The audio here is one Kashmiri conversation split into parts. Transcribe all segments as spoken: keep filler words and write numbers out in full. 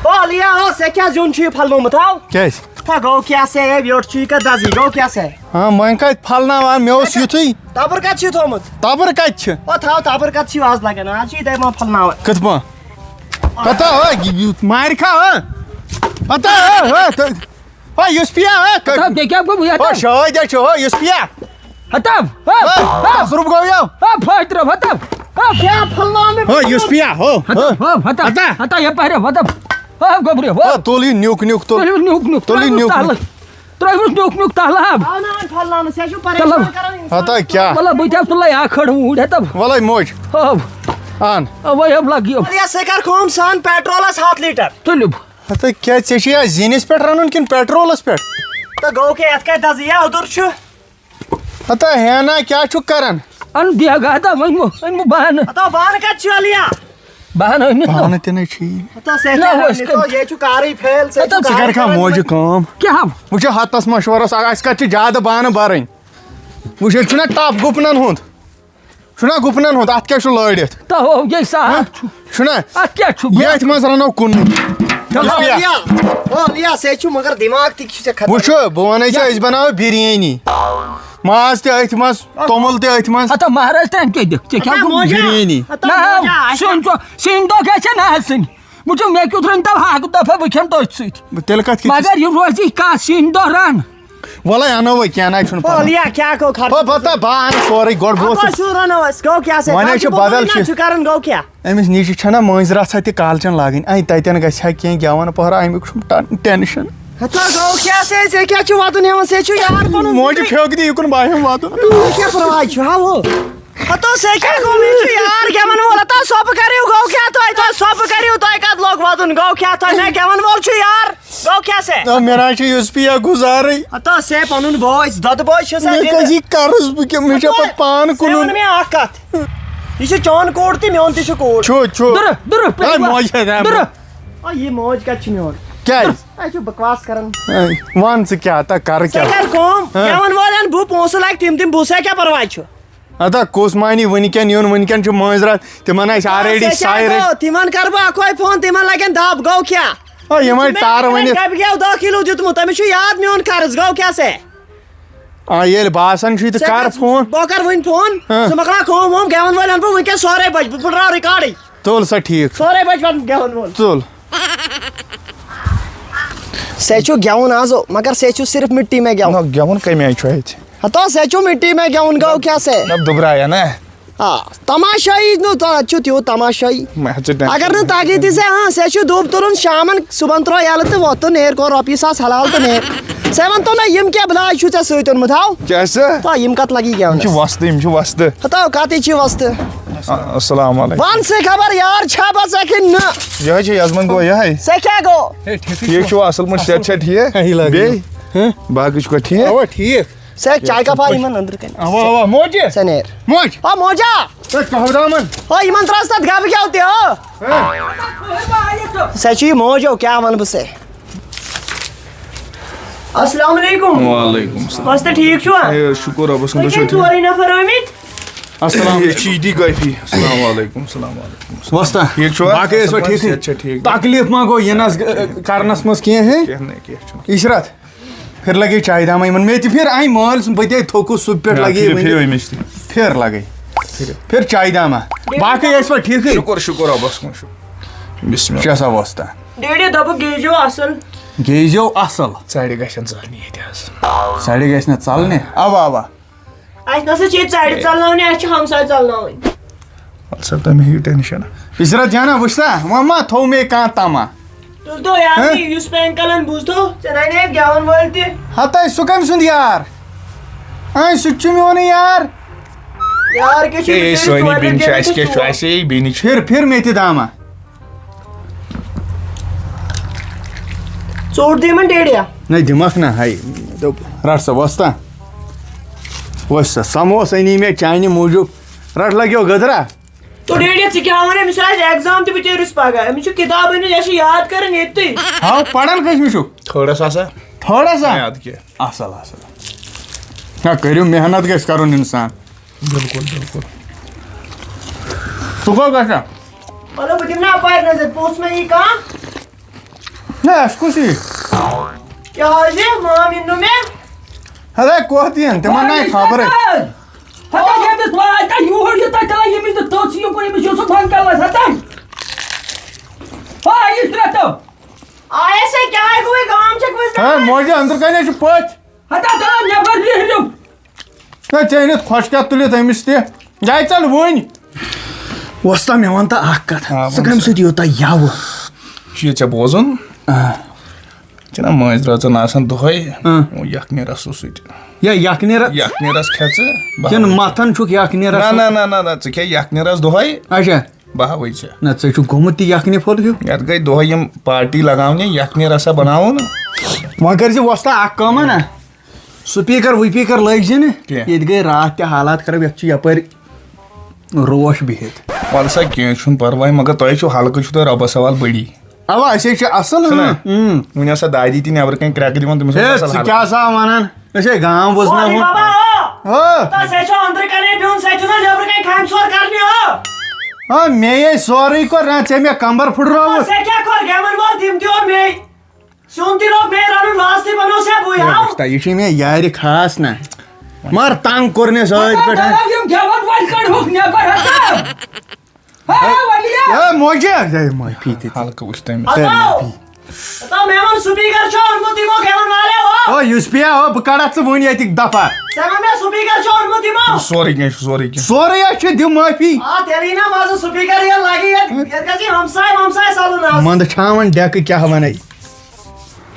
او لیا، او، ژےٚ کیٛاہ زیُن چھُ یہِ پھلنومُت، ہاو؟ کیٛازِ؟ تھا گوٚو کیٛاہ سا، ہے، یورٕ چھُ یہِ کَتھ دَزٕے، گوٚو کیٛاہ سا؟ ہاں، وۄنۍ کَتہِ پھلناوان؟ مےٚ اوس یُتھُے۔ تَبٕر کَتہِ چھُ تھوٚمُت؟ تَبٕر کَتہِ چھِ؟ او تھاو، تَبٕر کَتہِ چھِ آز لَگان؟ آز چھِ یہِ دَپان پھلناوان۔ کِتھ پٲٹھۍ؟ پَتہ، ہا، یہِ، یہِ مارِ کھا، ہا؟ پَتہ، ہا، ہا، تہٕ، ہا، یُس پِیا، ہا، کَ-، ہتا، بیٚیہِ کیٛاہ گوٚو؟ ہا، ہتا۔ شٲدۍ ہا چھُ، ہا، یُس پِیا۔ ہتا، ہا، ہا، ہا۔ تصرُف گوٚو یَو۔ ہا، فٲطرٕ، ہتا۔ ہا، کیٛاہ پھلناوان مےٚ؟ ہا، یُس پِیا، ہو، ہتا، ہو۔ ہا، ہتا، ہتا۔ ہتا، یَپٲرۍ، ہتا۔ ہا، گوٚبرِ، ہو۔ ہا، تُل یہِ نیُک، نیُک، تُل۔ تُل یہِ نیُک، نیُک۔ تُل یہِ تُل نیُک، تَلہٕ۔ نیُک۔ ترٛٲومٕژ نیُک نیُک تَلہٕ ہب۔ آو نہٕ وۄنۍ پھلناونَس، یہِ چھُ پریشان تَلہٕ۔ کران اِنسان۔ ہتا کیٛاہ؟ وَلہٕ بہٕ تہِ ہَسا تُلَے اَکھ کھٔڑ اوٗرۍ، ہتا۔ وَلَے موج۔ ہب۔ اَن۔ اَوَے ہب لَگیو۔ وَلہٕ یہِ سا کر کٲم، سان پیٹرولَس ہَتھ لیٖٹر۔ تُلِو۔ ہتا کیٛاہ، ژےٚ چھُے اَتھ زِنِس پٮ۪ٹھ رَنُن کِنہٕ پیٹرولَس پٮ۪ٹھ؟ تہٕ گوٚو کیٛاہ، یَتھ کَتہِ دَزٕ یہِ اوٚدُر چھُ؟ ہتا ہینا، کیٛاہ چھُکھ کران؟ اَن بیگا ہتا، وۄنۍ مہٕ، وۄنۍ مہٕ بانہٕ۔ ہتا بانہٕ کَتہِ چھِ، علیا؟ بانہٕ أنِتھ نہٕ۔ بانہٕ تہِ نَے چھِی۔ ہتا سیٚکہِ نہ، ہٮ۪وان أسۍ نہٕ کَتہِ۔ تو، ییٚتہِ چھُ کارٕے فیل، ژےٚ ہتا چھُ ژٕ کَر کار کھا کران۔ موجہِ کٲم؟ کیٛاہ؟ وٕچھ حتس مشورس، اَسہِ کَتہِ چھُ زیادٕ بانہٕ بَرٕنۍ؟ وٕچھ، ییٚتہِ چھُنہ ٹَپ گُپنَن ہُنٛد؟ چھُنہ گُپنَن ہُنٛد؟ اَتھ کیٛاہ چھُ لٲڑِتھ؟ تو ہو، یہِ صاف ہہ؟ چھُ۔ چھُنہ؟ اَتھ کیٛاہ چھُ؟ ییٚتھۍ منٛز رَنو کُنُے۔ چلو۔ بیا۔ او، لیا، سہ چھُ مگر دماغ تہِ چھُ ژےٚ خطرناک۔ وٕچھو، بہٕ وَنے ژےٚ، أسۍ بَناوو بِریانی۔ ماز تہِ أتھۍ منٛز، توٚمُل تہِ أتھۍ منٛز۔ ہتا مہراز تہِ اَمہِ کیٛاہ دِکھ؟ ژےٚ کیٛاہ ہتا گوٚو؟ موجا، بِریانی۔ ہتا نہ، موجا، اَسہِ سیُن چھُ، سِنۍ دۄہ گژھِ نہ آسٕنۍ۔ وٕچھِو، مےٚ کیُتھ رٔنۍ تو ہاکہٕ دۄپھا بہٕ کھٮ۪مہٕ تٔتھۍ سۭتۍ۔ بہٕ تیٚلہِ کَتھ کِتھ؟ مگر یہِ روزِ کَتھ سِنۍ دۄہ رَن۔ وَلَے اَنو وۄنۍ کینٛہہ نہ چھُنہٕ پَرواے۔ پولیا کیٛاہ گوٚو خرچہٕ؟ ہو، پَتہ بہٕ اَنہٕ سورُے گۄڈٕ بوز۔ اَتھ چھُ رَنو أسۍ، گوٚو کیٛاہ سا؟ وۄنۍ حظ چھِ بدل بہٕ چھِ۔ چھُ کَران، گوٚو کیٛاہ؟ أمِس نیٚچوِس چھَنہ مٲنٛزِ راتھ سۄ تہِ کالچَن لاگٕنۍ۔ اَے، تَتٮ۪ن گژھِ ہا کینٛہہ گٮ۪وَن پوٚہرا، اَمیُک چھُم ٹَن-، ٹٮ۪نشَن۔ ہَتہٕ حظ گوٚو کیٛاہ سا، ژےٚ کیٛاہ چھُ وَدُن ہٮ۪وان؟ ژےٚ چھُ یار پَنُن موجہِ زِندگی۔ پھیوٚک دِ یہِ کُن بہٕ ہٮ۪مہٕ وَدُن۔ تُہۍ کیٛاہ پَرواے چھُ؟ ہاو۔ ہَتو سا کیٛاہ گوٚو؟ مےٚ چھُ یار گٮ۪وَن وول۔ ہَتو سۄپہٕ کٔرِو، گوٚو کیٛاہ تۄہہِ؟ تۄہہِ سۄپہٕ کٔرِو، تۄہہِ کَتھ لوٚگ وَدُن؟ گوٚو کیٛاہ تۄہہِ؟ مےٚ گٮ۪وَن وول چھُ یار۔ گوٚو کیٛاہ سا؟ آ، مےٚ نہ حظ چھُ یُس پِیا گُزارٕے۔ ہَتو سا پَنُن بوے، دۄدٕ بوے چھُ سا مےٚ دِنہٕ۔ کَتھ یہِ قرض بہٕ کیٛاہ، مےٚ چھا پَتہٕ پانہٕ ژےٚ کُنُن؟ ووٚن مےٚ اَکھ کَتھ۔ یہِ چھُ چون کوٹ تہِ میون تہِ چھُ کوٹ۔ چھُ، چھُ۔ دُرٕ، دُرٕ، ہے، پٔکِو۔ موج ہے، ہے۔ دُرٕ۔ آ، یہِ موج کَتہِ چھِ میون؟ کیٛازِ؟ اَسہِ چھُ بکواس کَران۔ ہے، وَن ژٕ کیٛاہ، تہٕ کَرٕ ژٕ کیٛاہ؟ کَر کٲم، ہے۔ گٮ۪وَن والٮ۪ن بہٕ پونٛسہٕ لاگہٕ، تِم دِم بہٕ، سا کیٛاہ پَرواے چھُ؟ اَدا کُس مانی وٕنکٮ۪ن یُن، وٕنکٮ۪ن چھُ مٲنٛزِ راتھ، تِمَن آسہِ آ، already سا کیٛاہ سایرِ۔ گوٚو؟ تِمَن کَرٕ بہٕ اَکوے فون، تِمَن لَگن دَب، گوٚو کیٛاہ؟ آ، یِمَے مےٚ تارٕ لَگن ؤنِتھ۔ رۄپیہِ گیو دَہ کِلوٗ دیُتمُت، تٔمِس چھُ یاد میون قرض، گوٚو کیٛاہ سا؟ آ، ییٚلہِ باسان چھُے تہٕ ژےٚ کَر کَر فون۔ بہٕ کَرٕ وٕنۍ فون، ہاں۔ ژٕ مۄکلاو کٲم وٲم، گٮ۪وَن وٲلۍ اَنہٕ بہٕ وٕنکٮ۪ن سورُے بَچہِ، بہٕ پھٕٹراو ریکارڈٕے۔ تُل سا ٹھیٖک۔ سورُے بَچہِ وَن گٮ۪وَن وول۔ تُل۔ سہ چھُ گٮ۪وُن آزو، مگر سہ چھُ صرف مِٹی میں گٮ۪وُن۔ نہ، گٮ۪وُن کَمہِ آیہِ چھُ اَتہِ؟ ہتو سہ چھُ مِٹی میں گٮ۪وُن، گوٚو کیٛاہ سہ؟ نہ، دُبرایا نہ۔ آ، تماشٲیی نہٕ، تَتھ چھُ تیوٗت تماشٲیی۔ مہ ہیٚژٕ tension۔ اگر نہٕ تَگی تہِ ژےٚ، ہاں، سہ چھُ دُب تُلُن شامَن، صُبحَن ترٛوو یَلہٕ تہٕ وۄتھ تہٕ نیر، کوٚر رۄپیہِ ساس حلال تہٕ نیر۔ ژٕ وَن تو مےٚ، یِم کیٛاہ بلاے چھُ ژےٚ سۭتۍ اوٚنمُت، ہاو؟ کیٛاہ سا؟ تو یِم کَتھ لَگی گٮ۪ونَس؟ یِم چھِ وۄستہٕ، یِم چھِ وۄستہٕ۔ ہتو کَتٕے چھِ وۄستہٕ؟ آ، السلام علیکم۔ وَن سا خبر یار چھا بہٕ ژےٚ کِنہٕ نہ؟ یِہوٚے چھِ یَزمَن گوٚو یِہوٚے۔ ژےٚ کیٛاہ گوٚو؟ ہے، ٹھیٖکٕے ٹھیٖک چھُوا؟ اَصٕل پٲٹھۍ، صحت چھا ٹھیٖک؟ ہے، لَگٲیِو۔ بیٚیہِ؟ ہہ؟ باقٕے چھُکھا ٹھیٖک؟ اَوا، ٹھیٖک۔ ژےٚ چاے کپ آ یِمن أنٛدرٕ کَنہِ۔ اَوا، اَوا، موجہِ۔ ژےٚ نیر۔ موج۔ آ، موجا۔ ہے، کَہوٕ دامن۔ آ، یِمن ترٛاو سا تَتھ گَبہٕ گٮ۪و تہِ، آ۔ ہے۔ ژےٚ چھُ یہِ موج، او، کیٛاہ وَنہٕ بہٕ ژےٚ؟ السلام علیکم۔ وعلیکم السلام۔ وۄستا، ٹھیٖک چھُوا؟ ہے، شُکُر رۄبَس کُن، تُہۍ تُہۍ چھِو کَتہِ ٹھیٖک؟ ژورٕے نفر آمٕتۍ؟ السلام۔ ہے، أسۍ چھِ ییٚتی کٲفی۔ السلام علیکم، السلام علیکم۔ وۄستا، ٹھیٖک چھُوا؟ باقٕے ٲسوا اَصٕل پٲٹھۍ؟ ٹھیٖکٕے؟ صحت چھا ٹھیٖک؟ تکلیٖف ما گوٚو یِنَس، ٲ، کرنَس منٛز کینٛہہ، ہے؟ کینٛہہ نہٕ، کینٛہہ چھُنہٕ۔ عشرت۔ پھر لگے چاے دامہ یِمن، مےٚ تہِ پھر اَمہِ مٲلۍ سُنٛد، بہٕ تہِ ہے تھوٚکُس، سُہ پٮ۪ٹھ آ، لگے پھر، وٕنہِ۔ پھر أمِس تہِ۔ پھر لگے۔ پھر۔ پھر چاے دامہ۔ باقٕے ٲسوا ٹھیٖکٕے؟ شُکُر، شُکُر رۄبَس کُن، شُکُر۔ بسم اللہ۔ کیٛاہ سا وۄستا؟ ڈیڈی دوٚپُکھ گیٖزیو اَصٕل۔ گیٖزیو اَصٕل۔ ژَرِ گژھن ژَلنہِ ییٚتہِ حظ۔ ژَرِ گژھِ نہ ژَلنہِ؟ اَوا، اَوا۔ اَسہِ نہ سا چھِ ییٚتہِ ژَرِ ژَلناونہِ، اَسہِ چھِ ہمساے ژَلناوٕنۍ۔ وَلہٕ سا، تُہۍ مہٕ ہیٚیِو tension۔ عشرت جانا، وٕچھ سا، وۄنۍ ما تھوٚو مےٚ کانٛہہ تما؟ تُل تو یار، ہہ؟ یُس مےٚ انکلن بوٗزتھو، ژےٚ نَے نَے گٮ۪وَن وٲلۍ تہِ۔ ہتے، سُہ کٔمۍ سُنٛد یار؟ اے، سُہ تہِ چھُ میونٕے یار۔ یار کیٛاہ چھُ؟ ہے، ہے، بِچٲرِس سٲنی ژورِ بیٚنہِ چھِ، بَجہِ اَسہِ کیٛاہ چھُ، تُل۔ اَسہِ ہے بیٚنہِ چھِ۔ پھر، پھر مےٚ تہِ دامہ۔ ژوٚٹ دِ یِمن ڈیڈیا۔ نہ، دِمکھ نہ، ہے، دوٚپ، رَٹ سا، وۄستا۔ وۄستا، سموسہٕ أنی مےٚ چانہِ موٗجوٗب۔ رَٹ لَگیو گٔدرا۔ تو ڈیڈی، ژٕ کیٛاہ وَنان؟ أمِس آسہِ exam تہِ بِچٲرِس پَگاہ۔ أمِس چھُ کِتاب أنِتھ، یہِ چھُ یاد کَران ییٚتہِ تُے۔ ہاو، پَران کٔژمہِ چھُکھ؟ تھٲڈَس آسا؟ تھٲڈَس ہا؟ یاد کیٛاہ؟ اَصٕل، اَصٕل۔ نہ، کٔرِو محنت، گژھِ کَرُن اِنسان۔ بِلکُل، بِلکُل۔ ژٕ کوٚت گژھکھ؟ مطلب، بہٕ دِمہٕ نا اَپارِ نظر، پوٚژھ مہ یی کانٛہہ۔ ہے، اَسہِ کُس یی؟ کیٛازِ؟ مام یِن نہٕ مےٚ۔ ہے، کوٚت یِن؟ تِمن نَے خبرٕے۔ ہتا ییٚمِس واتہِ یور یہِ تۄہہِ تَلان ییٚمِس نہٕ توٚژ یہِ کوٚر، ییٚمِس یوٗسف ہنکلس ہتا۔ آ، یہِ ترٛےٚ تہٕ۔ آیس ہے، کیٛاہ گوٚو یہِ گام چھکھ وٕنہِ ہے، کران؟ موجہِ أنٛدرٕ کَنہِ چھِ پٔژھۍ۔ ہتا تَلان نٮ۪بر نیٖرِو۔ ہے، ژےٚ أنِتھ خۄش کیٛاہ تُلِتھ أمِس تہِ؟ جایہِ ژَل وٕنۍ۔ وۄستا، مےٚ وَن تہٕ اَکھ کَتھ، آ، ژٕ وَن کَمہِ سا۔ سۭتۍ یوٗتاہ یَوٕ؟ یہِ چھُ یہِ ژےٚ بوزُن؟ آ۔ چھِنہ مٲنٛزِ رٲژَن آسان دۄہَے آ۔ یَکھنہِ رَسہٕ سۭتۍ۔ یا یَکھنہِ رَس-، یَکھنہِ رَس کھےٚ ژٕ، بہٕ کِنہٕ ہاوَے ژےٚ۔ مَتھان چھُکھ یَکھنہِ رَس؟ نہ، نہ، نہ، نہ، نہ، ژٕ کھےٚ یَکھنہِ رَس دۄہَے۔ اچھا۔ بہٕ ہاوَے ژےٚ۔ نہ، ژےٚ چھُکھ گوٚمُت تہِ یَکھنہِ پھوٚل ہیوٗ۔ یَتھ گٔے دۄہَے یِم پارٹی لَگاونہِ، یَکھنہِ رَسا بَناوو نہ۔ وۄنۍ کٔرۍ زِ وۄستا اَکھ کٲمہ نہ، سپیٖکر وُپیٖکر لٲگۍ زِ نہٕ۔ کینٛہہ۔ ییٚتہِ گٔے راتھ تہِ حالات خراب، یَتھ چھِ یَپٲرۍ روش بِہِتھ۔ وَلہٕ سا، کینٛہہ چھُنہٕ پَرواے، مگر تۄہہِ چھُو حلقہٕ، چھُو تۄہہِ رۄبَس حوالہٕ بٔڑی۔ اَوا، أسۍ ہے چھِ اَصٕل، چھُنہ؟ ہاں۔ اۭں۔ وٕنہِ آسا دادی تہِ نٮ۪برٕ کَنۍ کرٛٮ۪کہٕ دِوان، تٔمِس اوس ہے، اَصٕل ژٕ حلقہٕ۔ کیٛاہ سا وَنان؟ أسۍ ہے گام او علی بوزناوُن۔ بابا، او! ہو۔ تَس ہے چھُ أنٛدرٕ کَنے بِہُن، سُہ ہے چھُنہ نٮ۪برٕ کَنۍ کامہِ ژور کَرنہِ، ہو۔ ہاں، مے ہے سورُے کوٚر، نہ ژےٚ مےٚ کمبر پھٕٹرووُتھ۔ تَس ہے کیٛاہ کوٚر، گٮ۪مَن وول تِم تہِ اوٚن مے۔ سیُن تہِ لوٚگ مے رَنُن، ماز تہِ بَنوو سا بٕے، ہے، ہاو۔ وٕچھ تا، یہِ چھُے مےٚ یارِ خاص نہ۔ مگر تنگ کوٚر مےٚ سۭتۍ پٮ۪ٹھ۔ یِم گٮ۪وَن وٲلۍ کَڑہوکھ نٮ۪بر، ہتا۔ ہے، ولی۔ ہے، موجی، ہے، معٲفی تہِ۔ حلقہٕ وٕچھ تٔمِس۔ ہے، ہتو۔ معٲفی۔ ہتو، مےٚ ووٚن سپیکر چھُ اوٚنمُت یِمو گٮ۪وَن والیو، ہو۔ او، یُس پیا، او، بہٕ کَڑَتھ ژٕ وٕنۍ ییٚتِکۍ دفعہ۔ ژےٚ ووٚن مےٚ سپیکر چھُ اوٚنمُت یِمو۔ سورُے کینٛہہ چھُ، سورُے کینٛہہ۔ سورُے ہا چھُ، دِ معٲفی۔ آ، تیٚلہِ یی نہ مَزٕ، سپیکر ییٚلہِ لَگہِ ییٚتہِ، ییٚتہِ گژھِ ہمساے ومساے سَلُن آز۔ منٛدٕ چھاوَن ڈٮ۪کہٕ کیٛاہ وَنَے؟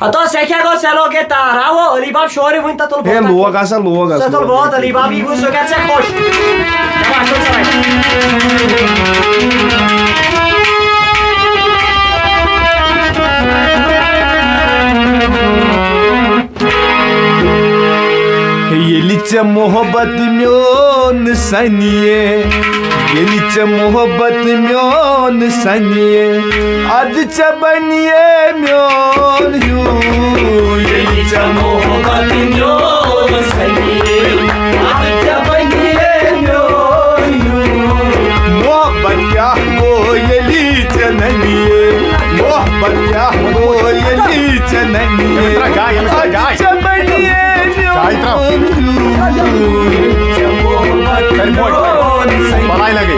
ہتو، سہ کیا گو، سہ لوگ یہ تار۔ آ، وہ علی باب شور ہی وُنہِ تتُل اے، بوتل۔ لوگ ہسا، لوگ ہسا، سہ تُل لوگ۔ بوتل علی باب، یہ وُچھ سُہ کرِ ژےٚ خۄش۔ دپان چھُس سۄے۔ ییٚلہِ ژےٚ محبت میون سنیے، ییٚلہِ ژےٚ محبت میون سنیے، ادٕ ژےٚ بنیے میون ہیوٗ۔ ییٚلہِ ژےٚ محبت میون سنیے، ادٕ ژےٚ بنیے میون ہیوٗ۔ محبت کیٛاہ گوٚو ییٚلہِ ژےٚ ننیے، محبت کیٛاہ گوٚو ییٚلہِ ژےٚ ننیے، ادٕ ژےٚ بنیے میون ہیوٗ۔ ژےٚ محبت میون سنیے، بلاے لگے۔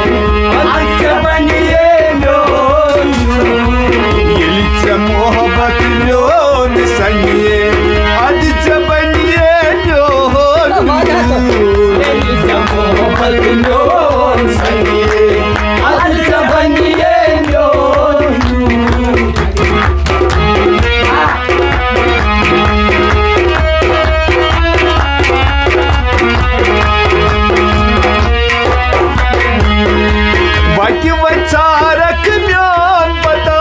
ادٕ ژےٚ بنیے میون ہیوٗ۔ ییٚلہِ ژےٚ محبت میون سنیے، ادٕ ژےٚ بنیے میون ہیوٗ۔ ییٚلہِ ژےٚ محبت میون سنیے، ادٕ ژےٚ بنیے میون ہیوٗ۔ وتہِ وتہِ ژارکھ میون پتا،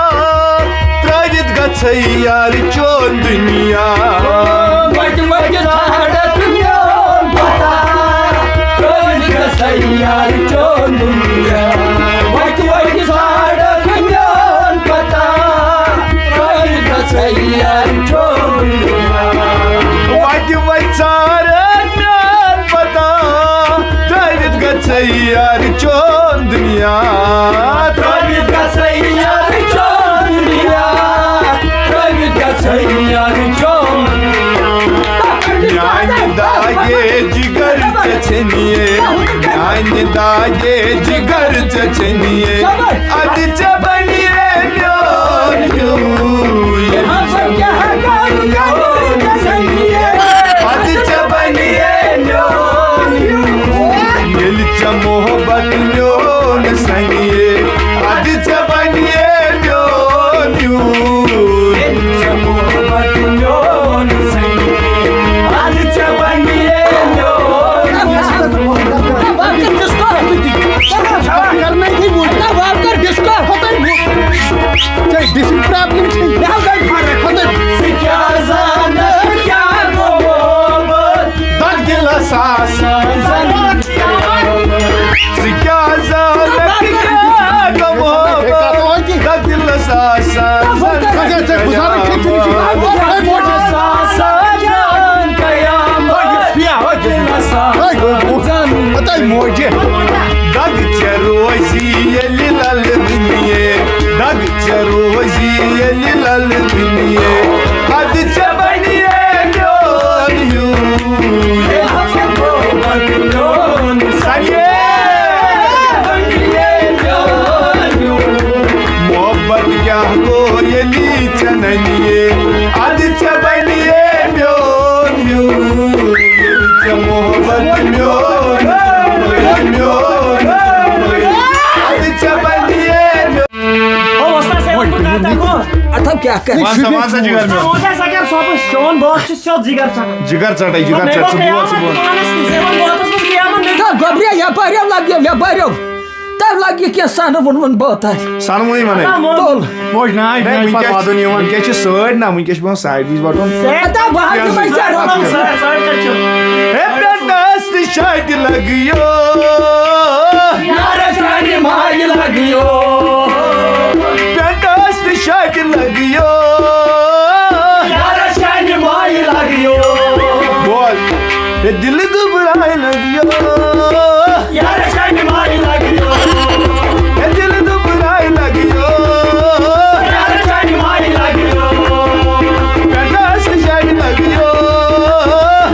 ترٲوِتھ گژھے یار چون دُنیا۔ وتہِ وتہِ ژارکھ میون پتا، ترٲوِتھ گژھے یار چون دُنیا۔ وتہِ وتہِ ژارکھ میون پتا، ترٲوِتھ گژھے یار چون دُنیا۔ وتہِ وتہِ ژارکھ میون پتا، ترٲوِتھ گژھے یار چون دُنیا۔ ترٲوِتھ گژھے یار چون دُنیا۔ ترٲوِتھ گژھے یار چون دُنیا۔ میانہِ داگے جگر ژےٚ ژھیٚنیے، میانہِ داگے جگر ژےٚ ژھیٚنیے، ادٕ ژےٚ بنیے میون ہیوٗ۔ ادٕ ژےٚ بنیے میون ہیوٗ۔ ییٚلہِ ژےٚ محبت میون سنیے، ادٕ ژےٚ بنیے میون ہیوٗ۔ ییٚلہِ ژےٚ محبت میون سنیے، ادٕ ژےٚ بنیے میون ہیوٗ۔ کرنے کی موجود۔ ژےٚ ڈِسِک پرابلم چھے۔ مےٚ حظ گٔے فرق۔ خۄداے۔ ژٕ کیٛاہ زانکھ کیٛاہ گوٚو محبت؟ دَگ دِلَس آسان زَن۔ ژٕ کیٛاہ زانکھ کیٛاہ گوٚو محبت؟ دَگ دِلَس آسان زَن۔ ژےٚ گُزاران چھے ژٕ نِش۔ دِلَس آسان زَن قیامت۔ دِلَس آسان زَن۔ ہتَے موجہِ۔ دَگ ژےٚ روزی ییٚلہِ لَلہٕ دُنیاہ۔ دَگ ژےٚ روزی ییٚلہِ لَلہٕ دُنیے، اَدٕ ژےٚ بَنیے میون ہیوٗ۔ ییٚلہِ ژےٚ محبت میون سَنے، بَنیے میون ہیوٗ۔ محبت کیٛاہ گوٚو ییٚلہِ ژےٚ نَنیے، اَدٕ ژےٚ بَنیے میون ہیوٗ۔ ییٚلہِ ژےٚ محبت میون، میون، اَدٕ ژےٚ بَنیے میون۔ او وۄستا، ژےٚ وَن بہٕ کَتھ اَکھ ہو۔ اَتھ ہا کیٛاہ کَرِ؟ وَن سا، وَن سا، جِگر میون۔ وۄستا، ژٕ کَر صٲبَس چون بوس چھُ سیوٚد جِگر ژَٹان۔ جِگر ژَٹَے، جِگر مےٚ ژَٹھ، گوٚو ژٕ بوز، ژٕ قیامت بوز۔ پانَس تہِ، ژےٚ وَن بوتَس منٛز قیامت مےٚ۔ تہٕ گۄبریا یَپٲرۍ یَو لَگہِ یَپٲرۍ یَو۔ تَتھ لَگہِ کینٛہہ سَنہٕ ووٚنمُن بٲتَے۔ سَنہٕ ووٚنُے وَنَے۔ اَتا ووٚن۔ تُل۔ موج ناے، ہے، ناے وٕنکیٚس پَتہٕ چھِ، وَدُن یِوان۔ وٕنکیٚس چھِ سٲڑۍ نہ، وٕنکیٚس چھِ پٮ۪وان سایڈ وِز وَٹُن۔ ہے، تَتھ بہٕ ہا دِمَے ژےٚ رَنٛگ۔ سایڈ کَتہِ چھُ؟ ہے، پٮ۪ٹھَس تہِ شاٹہِ لَگیو۔ یارَس چانہِ مایہِ لَگیو۔ پٮ۪ٹھَس تہِ شاٹہِ لَگیو۔ یارَس چانہِ مایہِ لَگیو۔ بول۔ ہے، دِلہٕ دُبراے لَگیو۔ یارَس چانہِ مایہِ لَگیو۔ ہے، دِلہٕ دُبراے لَگیو۔ یارَس چانہِ مایہِ لَگیو۔ پٮ۪ٹھَس تہِ شاٹہِ لَگیو۔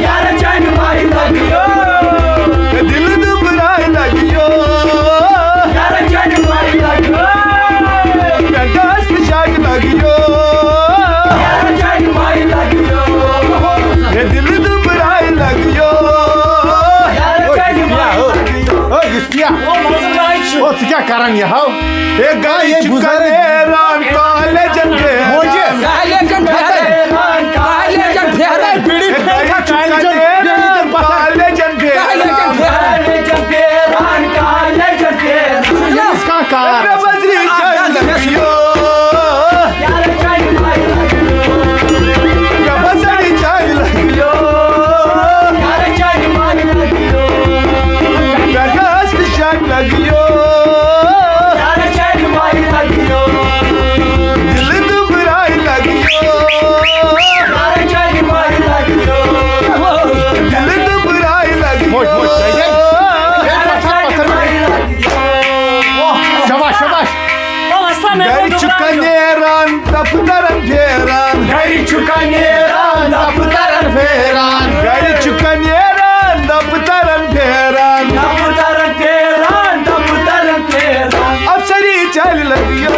یارَس چانہِ مایہِ لَگیو۔ ہے، دِلہٕ دُبراے لَگیو۔ یارَس چانہِ مایہِ لَگیو۔ پٮ۪ٹھَس تہِ شاٹہِ لَگیو۔ یارَس چانہِ مایہِ لَگیو۔ ہے، دِلہٕ دُبراے لَگیو۔ یارَس چانہِ مایہِ لَگیو۔ ہے، یُس پیا۔ او، منٛزٕ گاے چھُ۔ او، ژٕ کیٛاہ کَران یہِ ہاو؟ ہے، گاے ہے، چھِ بُزرٕگ۔ کَران کالجَن پھیران۔ موجی۔ کالجَن پھیران، کالجَن پھیران۔ ہے، بیٖڑی ہے، پھیران، گاے چھِ کالجَن، کَران بیٖڑی تَمہِ پَتہٕ۔ کالجَن پھیران۔ کالجَن پھیران، کالجَن پھیران۔ یُس کانٛہہ کار۔ ہے، مےٚ بدری جان لَگیو۔ یارٕ چانہِ مایہِ لَگیو۔ مےٚ بدری جان لَگیو۔ یارٕ چانہِ مایہِ لَگیو۔ مےٚ گژھ تہٕ شک لَگیو۔ یارٕ چانہِ مایہِ لَگیو۔ دِلہٕ دُبراے لَگیو۔ یارٕ چانہِ مایہِ لَگیو۔ دِلہٕ دُبراے لَگیو۔ موج، موج، جاے، جاے۔ یارٕ چانہِ مایہِ لَگیو۔ شاباش، شاباش۔ گرِ چھُکھ نیران، دفترن پھیران۔ گرِ چھُکھ نیران، دفترن پھیران۔ گرِ چھُکھ نیران، دفترن پھیران۔ دفترن پھیران، دفترن پھیران۔ افسری چلہِ لگیو۔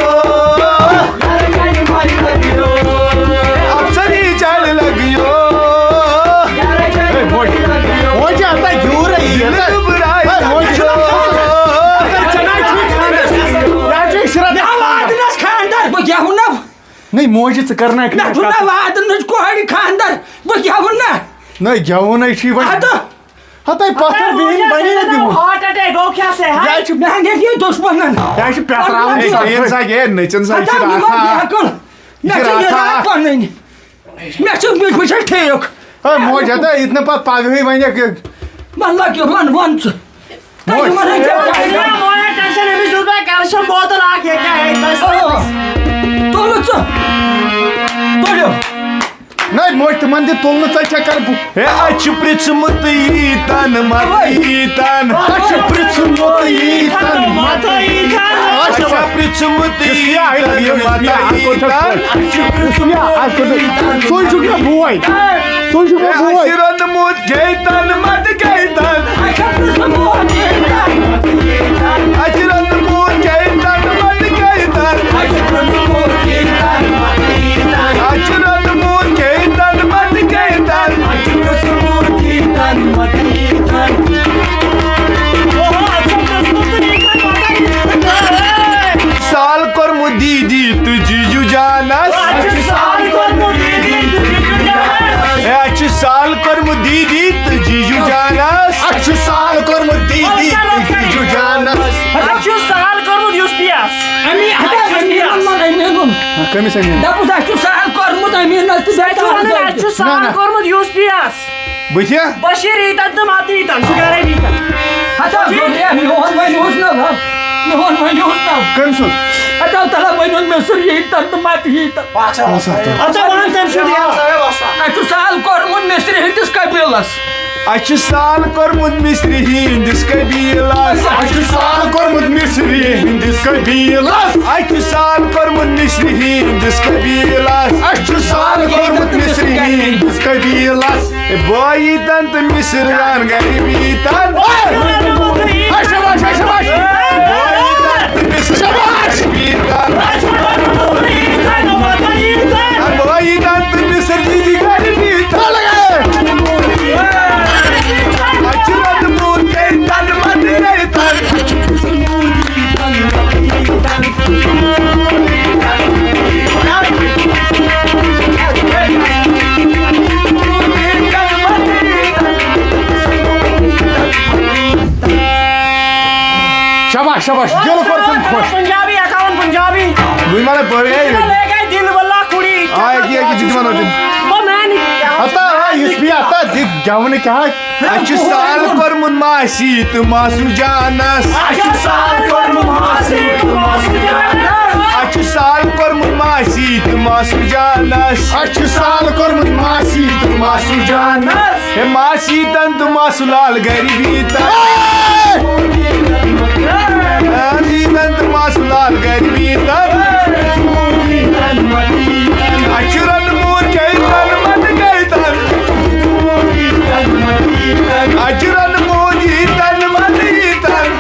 افسری چلہِ لگیو۔ ہے، موج۔ موج، اَتھ ہے گیوٗرٕے یہِ۔ دِلہٕ دُبراے ہے، موج۔ لگیو۔ اگر ژےٚ نہ چھُے خانٛدر، یہِ حظ چھُ عشرت۔ مےٚ واتنَس خانٛدر، بہٕ کیٛاہ وَنہٕ؟ نَے، موجی، ژٕ کَر نہ مےٚ چھُنہ واتنٕچ کورِ خانٛدر، بہٕ کیٛاہ وَنہٕ؟ نَے، گٮ۪وُن ہے چھُے وۄنۍ۔ اَدٕ۔ ہَتَے پَتھر بِہِنۍ بَنی نہٕ تِمو۔ ہارٹ اٹیک گوٚو کیٛاہ سا، ہا؟ یہِ حظ چھُ میٛانہِ یہِ دُشمَنَن۔ یہِ حظ چھُ پٮ۪تراوُن ہے، سۄ۔ بیٚیہِ سا، ہے، نٔژِن سا، یہِ چھِ ہَتَے یِمَن راتھا۔ بیکُل۔ مےٚ یہِ چھِ چھِ یہِ راتھا۔ راتھ پَنٕنۍ۔ مےٚ چھِ، مےٚ، بہٕ چھَس ٹھیٖک۔ ہے، موج، ہَتَے، یہِ تہِ نہٕ پَتہٕ پَگہٕے وَنٮ۪کھ یہِ۔ وَلہٕ لَگیو، وَن، وَن ژٕ۔ تۄہہِ وَنان کیٛاہ؟ مویا ٹٮ۪نشَن، أمِس دیُت مےٚ کیلشَم بوتل اَکھ، یہِ کیٛاہ ہیٚیہِ تۄہہِ؟ آ۔ تُلِو ژٕ۔ تُلِو۔ نہ، موج، تِمن دِ تُلنہٕ، ژےٚ چھےٚ کَرٕ بہٕ۔ ہے، اَسہِ چھُ پرٛژھمُت ییٖتن، مَتہٕ ییٖتن۔ اَسہِ چھُ پرٛژھمُت ییٖتن، مَتہٕ ییٖتن۔ اَسہِ چھُ پرٛژھمُت ییٖتن، مَتہٕ ییٖتن۔ سُے چھُکھ مےٚ بوے۔ سُے چھُکھ مےٚ بوے۔ اَسہِ روٚنمُت گیتن، مَتہٕ گیتن۔ اَسہِ روٚنمُت گیتن، مَتہٕ گیتن۔ اَسہِ روٚنمُت گیتن، مَتہٕ گیتن۔ سال کوٚرمُت دیٖدی تہٕ جیٖجوٗ جانس۔ اَسہِ چھُ سال کوٚرمُت دیٖدی تہٕ جیٖجوٗ جانس۔ ہے، اَسہِ چھُ سال کوٚرمُت دیٖدی تہٕ جیٖجوٗ جانس۔ اَسہِ چھُ سال کوٚرمُت دیٖدی تہٕ جیٖجوٗ جانس۔ اَسہِ چھُ سال کوٚرمُت یُس پی ایس۔ اَمی ہَتا اَسہِ چھُ پی ایس۔ أمیٖنُن، أمیٖنُن۔ کٔمِس أمیٖن؟ دَپُس، اَسہِ چھُ سال کوٚرمُت أمیٖنس تہٕ سُہ چھُ وَنان، اَسہِ چھُ نہ، سال نہ۔ کوٚرمُت یُس پی ایس۔ بہٕ تہِ؟ بشیٖر ییٖتن تہٕ مَتہٕ ییٖتن، سُہ گرے ییٖتن۔ ہتا گوٚبریا، میون وۄنۍ اوس نہ لَب، میون وۄنۍ اوس نہ۔ کٔمۍ سُنٛد؟ ہتا تَلہ وۄنۍ اوس مےٚ سُہ ییٖتن تہٕ مَتہٕ ییٖتن۔ اچھا، وَن تٔمۍ سُنٛد یہِ۔ اَسہِ چھُ سال کوٚرمُت مِسترِ ہٕنٛدِس قبیٖلس۔ اَسہِ چھُ سال کوٚرمُت مصرِ ہِنٛدِس قبیٖلس۔ اَسہِ چھُ سال کوٚرمُت مصرِ ہِنٛدِس قبیٖلس۔ اَسہِ چھُ سال کوٚرمُت مصرِ ہِنٛدِس قبیٖلس۔ اَسہِ چھُ سال کوٚرمُت مصرِ ہِنٛدِس قبیٖلس۔ بٲیی تن تہٕ مصر جان غریبی تن۔ اے! اے، شاباش، اے، شاباش۔ بٲیی تن تہٕ مصر جان غریبی تن۔ شاباش۔ بٲیی تن تہٕ مصر جان غریبی تن۔ اچھا، تہٕ بہٕ کَرٕ تن مت گٔے تن۔ شاباش، شاباش، دِل کوٚر تٔمۍ خۄش۔ پنجابی، اکاون پنجابی۔ وۄنۍ وَنَے بہٕ، ہے، لے گئے دل واللہ کُڑی۔ آ، یہِ کیٛاہ، یہِ کیٛاہ چھِ وَنان تِم؟ بہٕ میٛانہِ کیٛاہ؟ ہتا، آ، یُس مےٚ ہتا، دِ گٮ۪ونہٕ کیٛاہ؟ اَسہِ چھُ سال کوٚرمُت ماسی تہٕ ماسوٗ جانَس۔ اَسہِ چھُ سال کوٚرمُت ماسی تہٕ ماسوٗ جانَس۔ اَسہِ چھُ سال کوٚرمُت ماسی تہٕ ماسوٗ جانَس۔ اَسہِ چھُ سال کوٚرمُت ماسی تہٕ ماسوٗ جانَس۔ ہے ماسی تن تہٕ ماسوٗ لال غریبی تن۔ ماسی تن تہٕ ماسوٗ لال غریبی تن۔ اَسہِ چھُ رَنہٕ موٗر چاے تن مَتہٕ گٔے تن۔ اَسہِ چھُ رَنہٕ موٗر یی تن مَتہٕ یی تن۔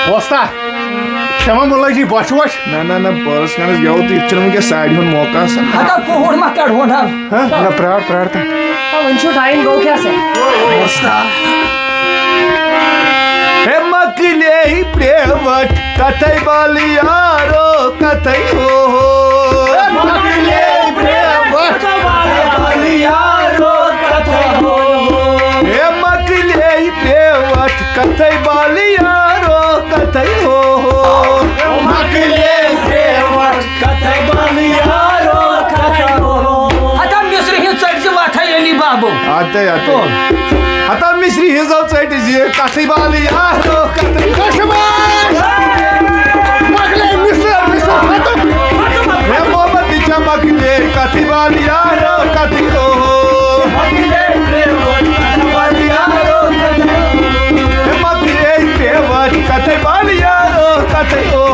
وۄستا، ژےٚ ما مُلٲزی بۄچھِ وۄچھ؟ نہ، نہ، نہ، بہٕ ٲسٕس کَران یَوٕ تہٕ یہِ چھُنہٕ وٕنکیٚس ساڑِ ہُنٛد موقعہٕ آسان۔ ہتا کوٗر ما کَڑہون حظ؟ ہہ؟ نہ، پرٛار، پرٛار تہٕ۔ آ، وۄنۍ چھُ ٹایم گوٚو کیٛاہ سا؟ وۄستا۔ ہے مۄکلے پرٛیوَٹ کَتھَے بالہٕ یارو، کَتھَے ہو ہو۔ ہے مۄکلے پرٛیوَٹ کَتھَے بالہٕ یارو، کَتھَے ہو ہو۔ ہے مۄکلے پرٛیوَٹ کَتھَے بالہٕ یارو، کَتھَے ہو ہو۔ مۄکلے پرٛیوَٹ کَتھَے بالہٕ یارو، کَتھَے ہو ہو۔ ہتا مصرِ ہِنٛز ژٔٹۍ زِ وَتھَے علی بابو۔ اَدٕ، اَدٕ۔ ہتا مصرِ ہِنٛز ژٔٹۍ زِ کَتھٕے بالہٕ یارو، کَتھٕے۔ کشمیر! مۄکلے مصر، مصر ختم۔ ہے محمد چمک دے کَتھٕے بالہٕ یارو، کَتھٕے او۔ ہے مۄکلے پرٛیوَٹ کَتھٕے بالہٕ یارو، کَتھٕے او۔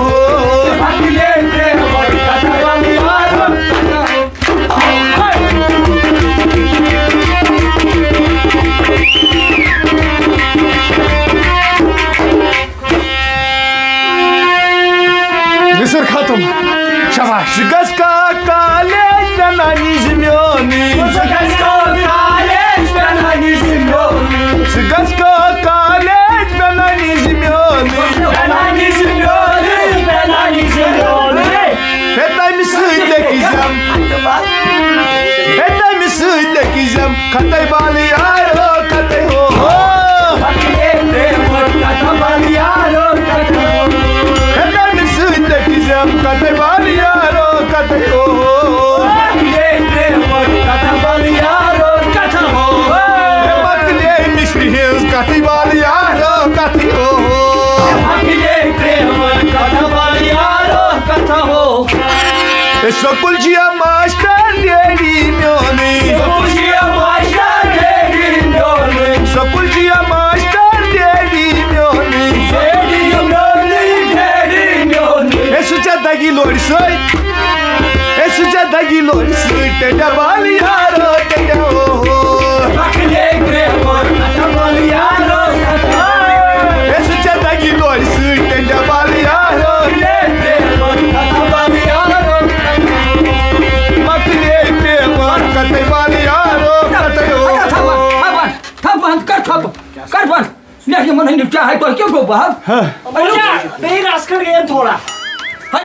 مصر ختم۔ شاباش۔ ژٕ گژھ کا کالج پٮ۪نانی زِ میونٕے۔ ژٕ گژھ کا کالج پٮ۪نانی زِ میونٕے۔ ژٕ گژھ کا کالج پٮ۪نانی زِ میونٕے۔ پٮ۪نانی زِ میونٕے، پٮ۪نانی زِ میونٕے۔ ہے تَمہِ سۭتۍ لیکھِ زٮ۪م۔ ہے تَمہِ سۭتۍ لیکھِ زٮ۪م۔ کَتھَے بالہٕ یارو، کَتھَے ہو ہو۔ ہے تَمہِ سۭتۍ لیکھِ زٮ۪م۔ کَتھَے بالہٕ یارو، کَتھَے ہو ہو۔ ہے مۄکلے مصرِ ہِنٛز کَتھٕے بالہٕ یارو، کَتھٕے او ہو۔ ہے سکوٗل جِیا ماسٹر ڈیڈی میونٕے۔ سکوٗل جِیا ماسٹر ڈیڈی میونٕے۔ سکوٗل جِیا ماسٹر ڈیڈی میونٕے۔ ڈیڈی میونٕے، ڈیڈی میونٕے۔ ہے سُہ ژےٚ دَگی لورِ سۭتۍ۔ ہے سُہ ژےٚ دَگی لورِ سۭتۍ، ٹٮ۪نٛڈا بالہٕ یارو، ٹٮ۪نٛڈا او ہو۔ مۄکلے پرٛیوَٹ کَتھَے بالہٕ یارو، کَتھَے۔ ہے سُہ ژےٚ دَگی لورِ سۭتۍ، ٹٮ۪نٛڈا بالہٕ یارو۔ مۄکلے پرٛیوَٹ کَتھَے بالہٕ یارو، کَتھَے او ہو۔ تھَو بنٛد، تھَو بنٛد، کَر تھَو بنٛد، کَر بنٛد۔ لیکھ یِمَن ہٕنٛدِ چاہے تۄہہِ کیٛاہ گوٚو بَب؟ ہہ۔ بیٚیہِ رَس کھنٛڈ گٔیَن تھوڑا۔